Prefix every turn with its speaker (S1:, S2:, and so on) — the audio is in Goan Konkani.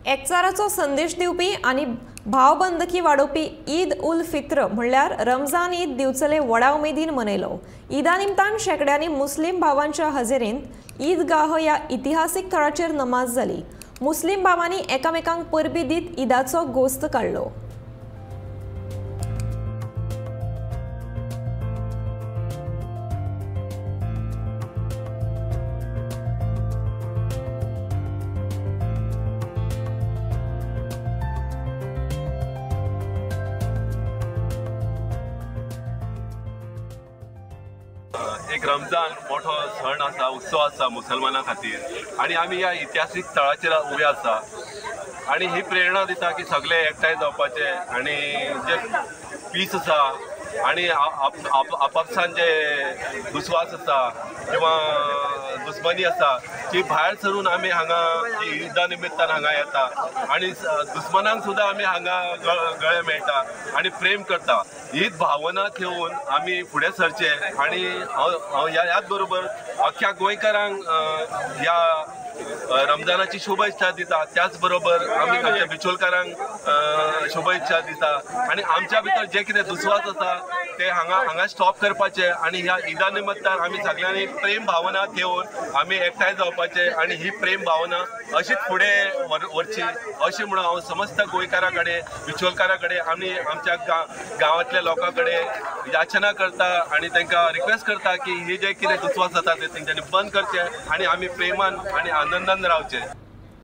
S1: एकचाराचो संदेश दिवपी आनी भावबंदकी वाडोवपी ईद उल फित्र म्हणल्यार रमजान ईद दिवचले व्हडा उमेदीन मनयलो। ईदा निमतान शेंकड्यांनी मुस्लिम भावांच्या हजेरेंत ईदगाह ह्या इतिहासीक थळाचेर नमाज जाली। मुस्लिम भावांनी एकामेकांक परबी दीत ईदाचो गोस्त काडलो।
S2: एक रमजान मोठो सण आसा, उत्सव आसा मुसलमाना खातीर आनी आमी ह्या इतिहासीक थळाचेर उबे आसा आनी ही प्रेरणा दिता की सगळे एकठांय जावपाचे आनी जे पीस आसा आनी आपापसान जे दुस्वास आसा किंवा दुस्मनी आसा ती भायर सरून आमी हांगा ईदा निमित्तान हांगा येता आनी दुस्मनांक सुद्दां आमी हांगा गळे मेळटा आनी प्रेम करता। हीच भावना ठेवून आमी फुडें सरचे आनी हांव ह्याच बरोबर अख्ख्या गोंयकारांक ह्या रमजानाची शुभेच्छा दिता। त्याच बरोबर आमी आमच्या बिचोलकारांक शुभेच्छा दिता आनी आमच्या भितर जे कितें दुस्वास आसा ते हांगा हांगा स्टॉप करपाचे आनी ह्या ईदा निमित्तान आमी सगळ्यांनी प्रेम भावना घेवन आमी एकठांय जावपाचे आनी ही प्रेम भावना अशीच फुडें व्हरची अशी म्हणून हांव समस्त गोंयकारां कडेन, बिचोलकारां कडेन आमी आमच्या गांवांतल्या लोकां कडेन याचना करता आनी तांकां रिक्वेस्ट करता की ही जे कितें दुस्वास जाता ते तेंच्यांनी बंद करचे आनी आमी प्रेमान आनी आनंदान रावचे।